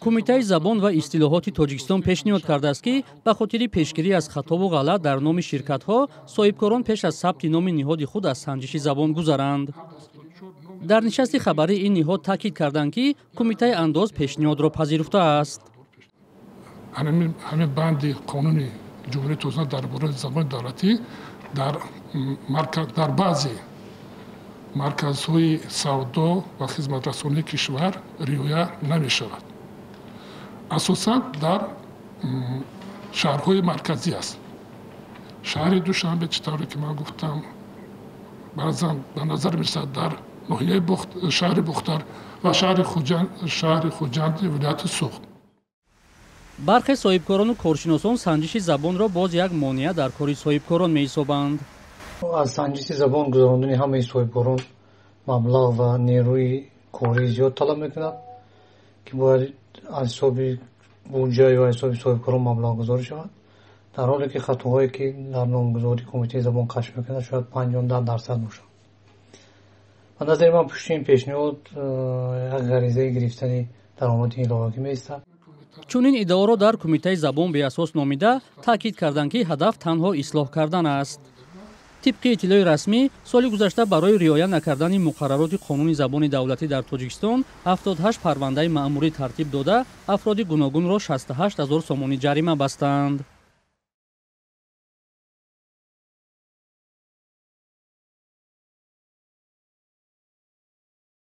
Кумитаи забон ва истилоҳоти Тоҷикистон пешниҳод кардааст, ки ба хотири пешгирӣ аз хатобу ғалат дар номи ширкатҳо соҳибкорон пеш аз сабти номи ниҳоди худ аз санҷиши забон гузаранд. Дар нишасти хабарӣ ин ниҳод таъкид карданд, ки Кумитаи андоз пешниҳодро пазируфтааст. Ҳамин банди қонуни Ҷумҳурии Тоҷикистон дар бораи забони давлатӣ дар баъзе марказҳои савдо ва хизматрасонии кишвар риоя намешавад. Асосан дар шаҳрҳои марказӣ аст. Шаҳри Душанбе, чӣ тавре ки ман гуфтам, баъзан ба назар мерасад, дар ноҳияи шаҳри Бохтар ва шаҳри Хуҷанди вилояти Суғд. Бархе соҳибкорону коршиносон санҷиши забонро боз як монеа дар кори соҳибкорон меҳисобанд. Аз санҷиши забон гузарондани ҳамаи соҳибкорон маблағ ва нерӯи кории зиёд талаб мекунад, ки бояд аз ҳисоби буҷа ё аз ҳисоби соҳибкорон маблағгузорӣ шавад, дар ҳоле ки хатоҳое, ки дар номгузорӣ Кумитаи забон кашф мекунад, шояд 5-10% бошад. Ба назари ман, пушти ин пешниҳод як ғаризаи гирифтани даромади иловагӣ меистад. Чунин иддаоро дар Кумитаи забон беасос номида, таъкид карданд, ки ҳадаф танҳо ислоҳ кардан аст. Тибқи иттилои расмӣ, соли гузашта барои риоя накардани муқаррароти қонуни забони давлатӣ дар Тоҷикистон 78 парвандаи маъмурӣ тартиб дода, афроди гуногунро 68 000 сомонӣ ҷарима бастанд.